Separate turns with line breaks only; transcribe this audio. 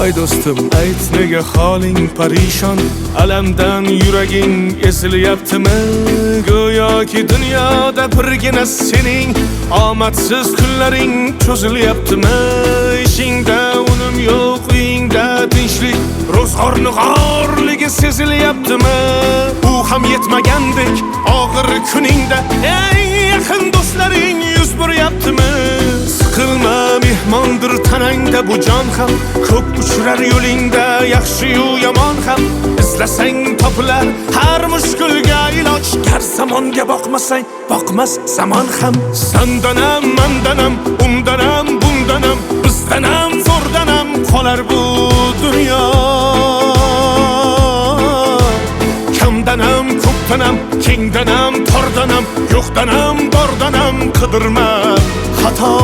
Oy do'stim, ayt, nega holing parishon? Alamdan yuraging ezilyaptimi? Go'yoki dunyoda birgina sening omadsiz kunlaring cho'zilyaptimi? Ishingda unum yo'q, uyingda tinchlik, ro'zg'orni g'orligi sezilyaptimi? U ham yetmagandek, og'ir kuningda eng yaqin do'stlaring yuz buryaptimi? Siqilma, mehmondir tanangda bu jon ham, ko'p uchrar yo'lingda yaxshi-yu yomon ham. Izlasang topilar har mushkulga iloj, gar zamonga boqmasang, boqmas zamon ham. Sandanam, mandanam, undanam, bundanam, bizdanam, zo'rdanam qolar bu dunyo. Kamdanam, ko'pdanam, kengdanam, tordanam, yo'qdanam, bordanam qidirma xato.